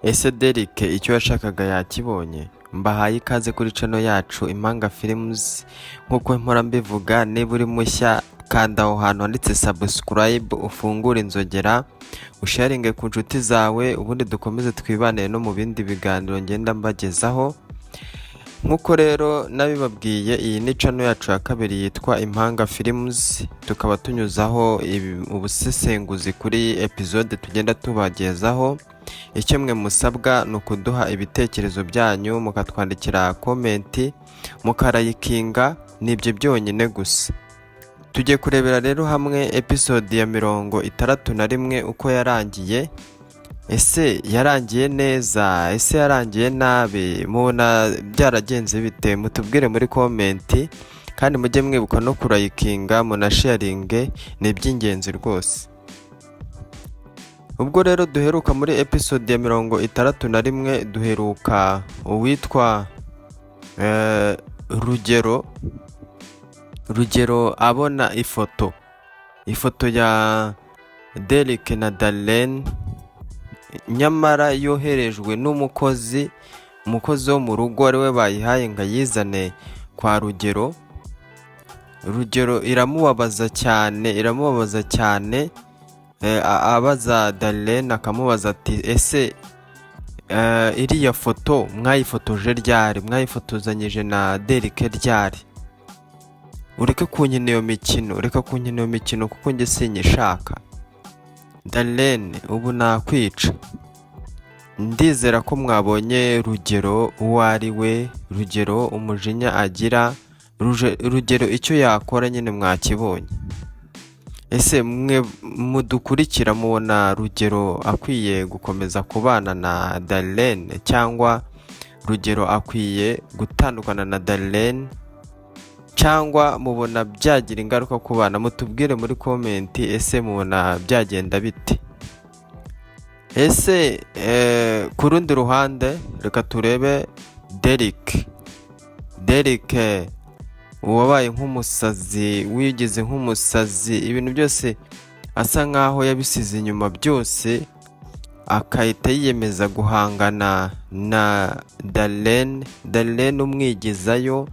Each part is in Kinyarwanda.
Ese Derek icyo yashakaga yakibonye? Mbahaye ikaze kuri channel yacu Impanga Films. Nk'uko mpora mbivuga, niba uri mushya, kanda aho hantu handitse subscribe, ufungure inzogera, usharinge ku nshuti zawe, ubundi dukomeze twibanire no mu bindi biganiro ngenda mbagezaho. Nk'uko rero nabibabwiye, iyi ni channel yacu ya kabiri yitwa Impanga Films, tukaba tunyuzaho ubusesenguzi kuri episode tugenda tubagezaho. Icyo mwe musabwa ni ukuduha ibitekerezo byanyu, mukatwandikira comment, mukarayikinga, ni ibyo byonyine gusa. Tugiye kurebera rero hamwe episode ya 61 uko yarangiye. Ese yarangiye neza? Ese yarangiye nabi? Mubona byaragenze bite? Mutubwire muri comment, kandi mujye mwibuka no kurayikinga, munasharinge, ni iby'ingenzi rwose. Ubwo rero duheruka muri episode ya 61, duheruka uwitwa Rugero. Rugero abona ifoto ya Derek na Darlene, nyamara yoherejwe n'umukozi, umukozi wo mu rugo ariwe bayihaye ngo ayizane kwa Rugero. Rugero iramubabaza cyane, iramubabaza cyane. Abaza Darlene, akamubaza ati: "Ese iriya foto mwayifotoje ryari? Mwayifotozanyije na Derek ryari? Ureke kunkina iyo mikino, reka kunkina iyo mikino kuko njye sinyishaka. Darlene, ubu nakwica." Ndizera ko mwabonye Rugero uwo ari we, Rugero umujinya agira, Rugero icyo yakora nyine mwakibonye. Ese mwe mudukurikira mubona Rugero akwiye gukomeza kubana na Darlene, cyangwa Rugero akwiye gutandukana na Darlene, cyangwa mubona byagira ingaruka ku bana? Mutubwire muri comment. Ese mubona byagenda bite? Ese ku rundi ruhande, reka turebe Derek. Derek wabaye nk'umusazi, wigize nk'umusazi, ibintu byose asa nkaho yabisize inyuma byose, akahita yiyemeza guhangana na Darlene. Darlene umwigizayo,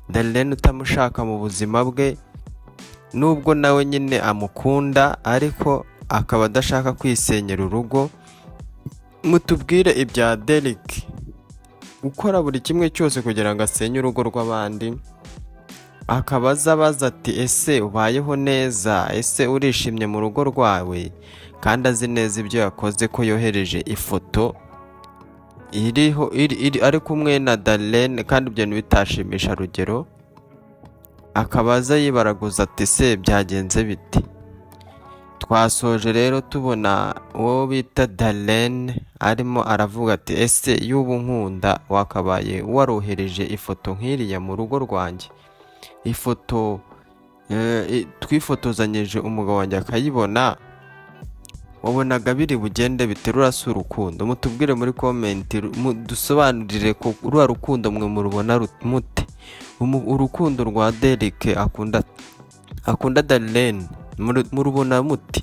Darlene utamushaka mu buzima bwe, nubwo nawe nyine amukunda, ariko akaba adashaka kwisenyera urugo. Mutubwire ibya Derek gukora buri kimwe cyose kugira ngo asenye urugo rw'abandi, akaba aza abaza ati: "Ese ubayeho neza? Ese urishimye mu rugo rwawe?" Kandi azi neza ibyo yakoze, ko yohereje ifoto iriho ari kumwe na Darlene, kandi ibyo bintu bitashimisha Rugero. Akaba aza yibaraguza ati: "Se byagenze bite?" Twasoje rero tubona uwo bita Darlene arimo aravuga ati: "Ese y'ubu nkunda wakabaye warohereje ifoto nk'iriya mu rugo rwanjye? Ifoto twifotozanyije umugabo wanjye akayibona, wabonaga biri bugende bite? Ruriya si urukundo?" Mutubwire muri comment, dusobanurire ko ruriya rukundo mwe murubona mute? Urukundo rwa Derek akunda Darlene murubona mute?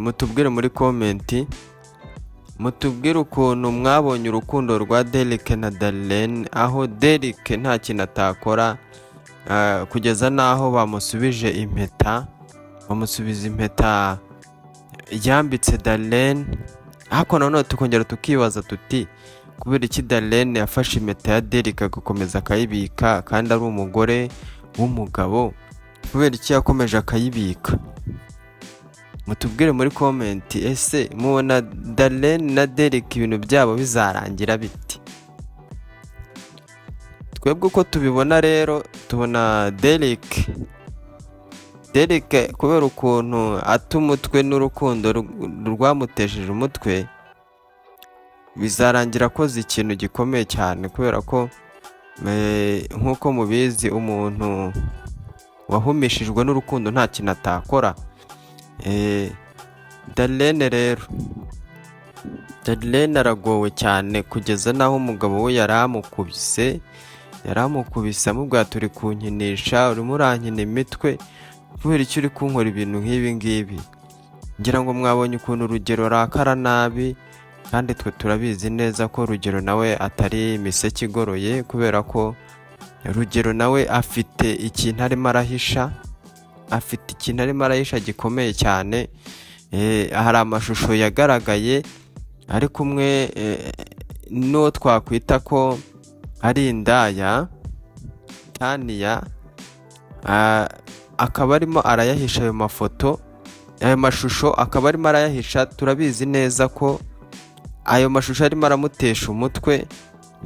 Mutubwire muri comment, mutubwire ukuntu mwabonye urukundo rwa Derek na Darlene, aho Derek nta kintu atakora, kugeza n'aho bamusubije impeta, bamusubiza impeta yambitse Darlene. Ariko nanone tukongera tukibaza tuti: kubera iki Darlene yafashe impeta ya Derek agakomeza akayibika kandi ari umugore w'umugabo? Kubera iki yakomeje akayibika? Mutubwire muri comment. Ese mubona Darlene na Derek ibintu byabo bizarangira biti? Twebwe uko tubibona rero, tubona Derek kubera ukuntu ata umutwe n'urukundo rwamutesheje umutwe, bizarangira akoze ikintu gikomeye cyane, kubera ko nk'uko mubizi, umuntu wahumishijwe n'urukundo nta kintu atakora. Darlene rero, Darlene aragowe cyane, kugeza n'aho umugabo we yari amukubise, amubwira: "Turi kunkinisha, urimo urankina imitwe, kubera icyo uri kunkora ibintu nk'ibi ngibi?" Ngira ngo mwabonye ukuntu Rugero arakara nabi. Kandi twe turabizi neza ko Rugero nawe atari imiseke igoroye, kubera ko Rugero nawe afite ikintu arimo arahisha, afite ikintu arimo arahisha gikomeye cyane. Hari amashusho yagaragaye ari kumwe n'uwo twakwita ko ari indaya Taniya, akaba arimo arayahisha ayo mafoto, ayo mashusho akaba arimo arayahisha. Turabizi neza ko ayo mashusho arimo aramutesha umutwe.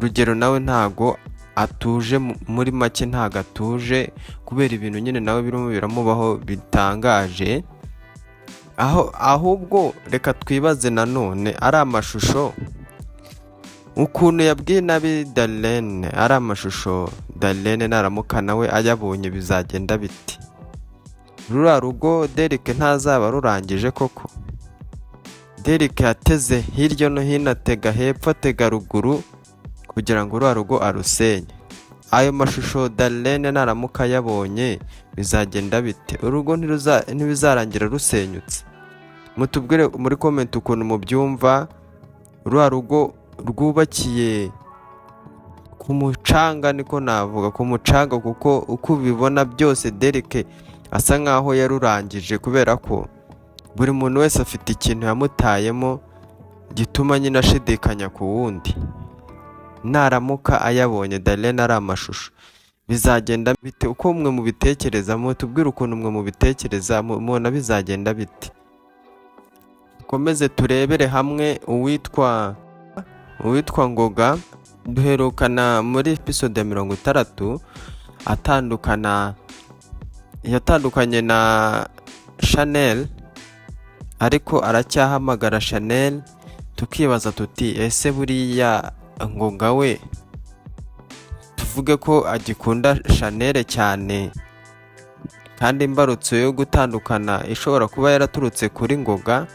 Rugero nawe ntago atuje, muri make ntago atuje kubera ibintu nyine nawe birimo biramubaho bitangaje. Aho ahubwo reka twibaze nanone, ari amashusho ukuntu yabwiye nabi Darlene, ari amashusho Darlene naramuka nawe ayabonye bizagenda biti? Ruriya rugo Derek ntazaba rurangije koko? Derek yateze hirya no hino, atega hepfo, atega ruguru kugira ngo ruriya rugo arusenye. Ayo mashusho Darlene naramuka ayabonye bizagenda bite? Urugo ntibizarangira rusenyutse? Mutubwire muri comment ukuntu mubyumva. Ruriya rugo rwubakiye ku mucanga, niko navuga, ku mucanga, kuko uko ubibona byose Derek asa nkaho yarurangije, kubera ko buri muntu wese afite ikintu yamutayemo gituma nyine ashidikanya ku wundi. Naramuka ayabonye Darlene ari amashusho, bizagenda bite? Uko mwe mubitekereza, mutubwire ukuntu mwe mubitekereza, mubona bizagenda bite? Dukomeze turebere hamwe uwitwa Ngoga. Duherukana muri episode ya 60 atandukana, yatandukanye na Chanel, ariko aracyahamagara Chanel. Tukibaza tuti: ese buriya Ngoga we tuvuge ko agikunda Chanel cyane, kandi imbarutso yo gutandukana ishobora kuba yaraturutse kuri Ngoga?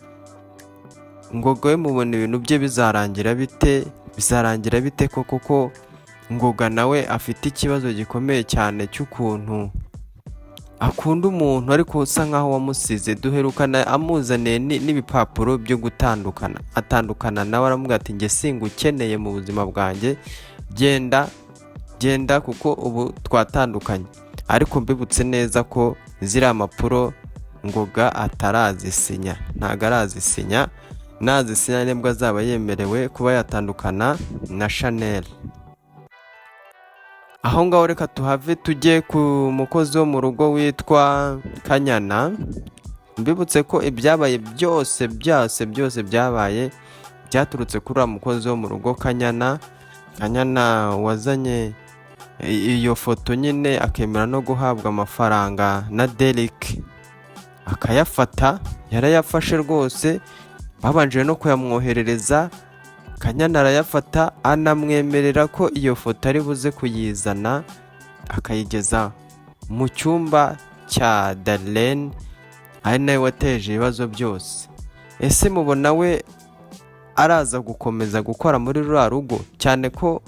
Ngoga we mubona ibintu bye bizarangira bite? Bizarangira bite koko, ko Ngoga nawe afite ikibazo gikomeye cyane cy'ukuntu akunda umuntu ariko usa nkaho wamusize? Duherukana amuzaniye n'ibipapuro byo gutandukana, atandukana nawe, aramubwira ati: "Njye singukeneye mu buzima bwanjye, genda, genda, kuko ubu twatandukanye." Ariko mbibutse neza ko ziriya mpapuro Ngoga atarazisinya, ntabwo arazisinya. Nazisinya nibwo azaba yemerewe kuba yatandukana na Chanel. Aho ngaho reka tuhave tujye ku mukozi wo mu rugo witwa Kanyana. Mbibutse ko ibyabaye byose, byose, byose byabaye byaturutse kuri uriya mukozi wo mu rugo Kanyana. Kanyana wazanye iyo foto nyine, akemera no guhabwa amafaranga na Derek, akayafata. Yarayafashe rwose, babanje no kuyamwoherereza, Kanyana arayafata, anamwemerera ko iyo foto ari buze kuyizana akayigeza mu cyumba cya Darlene, ari nawe wateje ibibazo byose. Ese mubona we araza gukomeza gukora muri ruriya rugo, cyane ko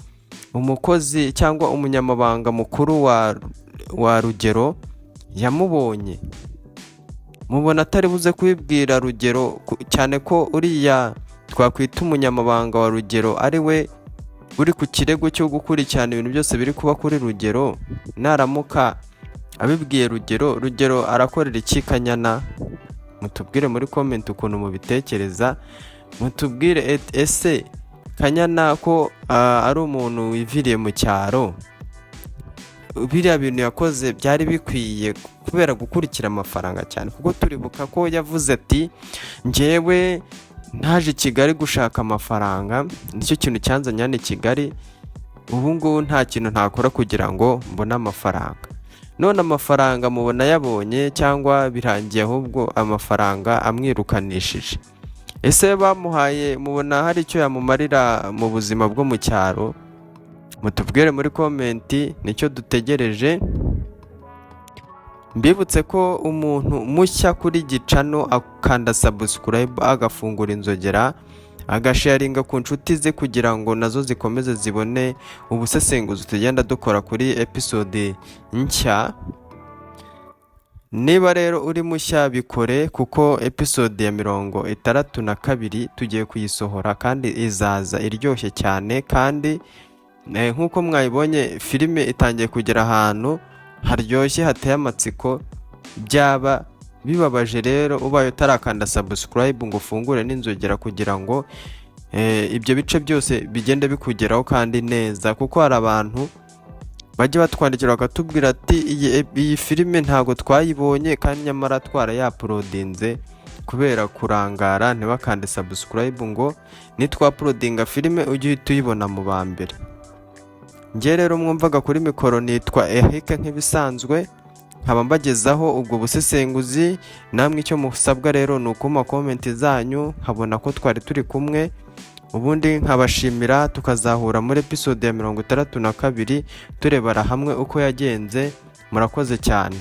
umukozi cyangwa umunyamabanga mukuru wa Rugero yamubonye? Mubona atari buze kubibwira Rugero, cyane ko uriya twakwita umunyamabanga wa Rugero ari we uri ku kirego cyo gukurikirana ibintu byose biri kuba kuri Rugero? Naramuka abibwiye Rugero, Rugero arakorera iki Kanyana? Mutubwire muri comment ukuntu mubitekereza. Mutubwire ese Kanyana ko ari umuntu wiviriye mu cyaro, biriya bintu yakoze byari bikwiye kubera gukurikira amafaranga cyane? Kuko turibuka ko yavuze ati: "Njyewe ntaje i Kigali gushaka amafaranga, nicyo kintu cyanzanye hano i Kigali. Ubu ngubu nta kintu ntakora kugira ngo mbone amafaranga." None amafaranga mubona yabonye, cyangwa birangiye ahubwo amafaranga amwirukanishije? Ese bamuhaye mubona hari icyo yamumarira mu buzima bwo mu cyaro? Mutubwire muri comment, nicyo dutegereje. Mbibutse ko umuntu mushya kuri Gicano akanda subscribe, agafungura inzogera, agasharinga ku nshuti ze kugira ngo nazo zikomeze zibone ubusesenguzi tugenda dukora kuri episode nshya. Niba rero uri mushya, bikore, kuko episode ya 62 tugiye kuyisohora kandi izaza iryoshye cyane. Kandi nk'uko mwayibonye, filime itangiye kugera ahantu haryoshye, hateye amatsiko. Byaba bibabaje rero ubaye utarakanda subscribe ngo ufungure n'inzogera kugira ngo ibyo bice byose bigende bikugeraho kandi neza, kuko hari abantu bajya batwandikira bakatubwira ati: "Iyi filime ntabwo twayibonye", kandi nyamara twarayauploadinze. Kubera kurangara ntibakande subscribe ngo nitwauploadinga filime ujye uhita uyibona mu ba mbere. Njye rero mwumvaga kuri mikoro nitwa Eric nk'ibisanzwe, nkaba mbagezaho ubwo busesenguzi. Namwe icyo musabwa rero ni ukumpa comment zanyu, nkabona ko twari turi kumwe, ubundi nkabashimira, tukazahura muri episode ya 62 turebera hamwe uko yagenze. Murakoze cyane.